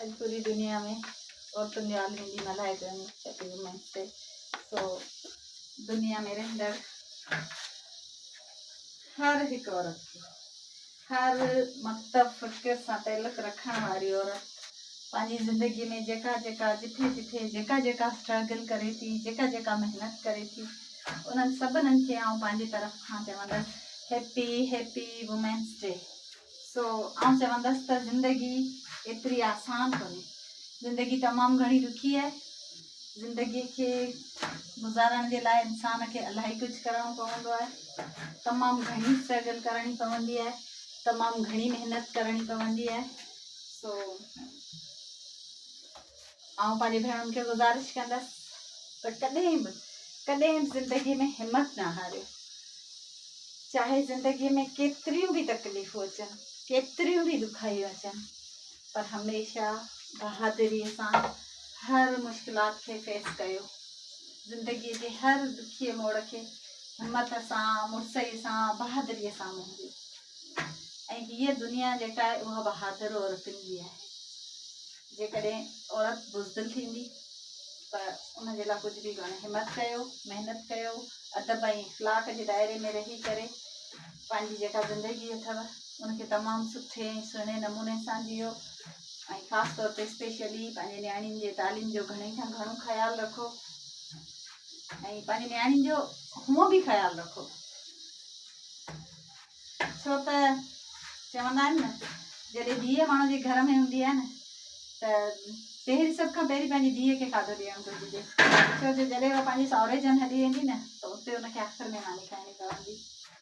اڄ پوري دنيا ۾ عورتن جو عالمي ڏينهن ملهايو پيو وڃي هيپي وومينس ڊي. سو دنيا ۾ رهندڙ هر هڪ عورت کي هر مڪتب فڪر سان تعلق رکڻ واري عورت پنهنجي زندگي ۾ جيڪا جيڪا جٿي جٿي جيڪا جيڪا اسٽرگل ڪري ٿي جيڪا جيڪا محنت ڪري ٿي انهن سڀنن کي آئون پنهنجي طرف کان چوندس هيپي هيپي وومينس ڊي. سو آئون چوندس ته زندگي ايتري آسان ڪونهي. زندگي تمام گهڻي ڏکي آهي. زندگي کي گذارڻ جي لاء انسان کي الاهي ڪجهه ڪرڻو پوندو آهي. تمام گهڻي اسٽرگل ڪرڻي پوندي آهي. تمام گهڻي محنت ڪرڻي پوندي آهي. سو آئون پنهنجي ڀيڻن کي گذارش ڪندس ته ڪڏهن به ڪڏهن به زندگي ۾ همت نه هاريو. چاهي زندگي ۾ ڪيتريون به تڪليفون اچن، ڪيتريون به ڏکايون اچن، پر هميشه بهادري سان هر مشڪلات کي فيس ڪيو. زندگي جي هر ڏکي موڙ کي همت سان، مڙسئي سان، بهادري سان منهن ڏيو. ۽ هيء دنيا جيڪا آهي اها بهادر عورتن جي آهي. جيڪڏهن عورت بزدل ٿيندي ته ان جي لاء ڪجهه به ڪونهي. همت ڪيو، محنت ڪيو، ادب ۽ اخلاق جي دائري ۾ رهي ڪري پنهنجي جيڪا زندگي اٿو ان کي تمام سٺي ۽ سهڻي نموني سان جيئو ۽ خاص طور تي اسپيشلي پنهنجي نياڻين جي تعليم جو گهڻي کان گهڻو خيال رکو ۽ پنهنجي نياڻين جو هونء به خيال رکو. ڇو ته چوندا آهن نه جڏهن ڌيء ماڻهو جي گهر ۾ هوندي آهي نه ته پهرين سڀ کان پهرين پنهنجي ڌيء کي کاڌو ڏيڻ گهرجي ڇو جو جڏهن هوء پنهنجي ساهري جن هلي ويندي نه ته اتي ان کي آخر ۾ ماني کائڻي پوندي.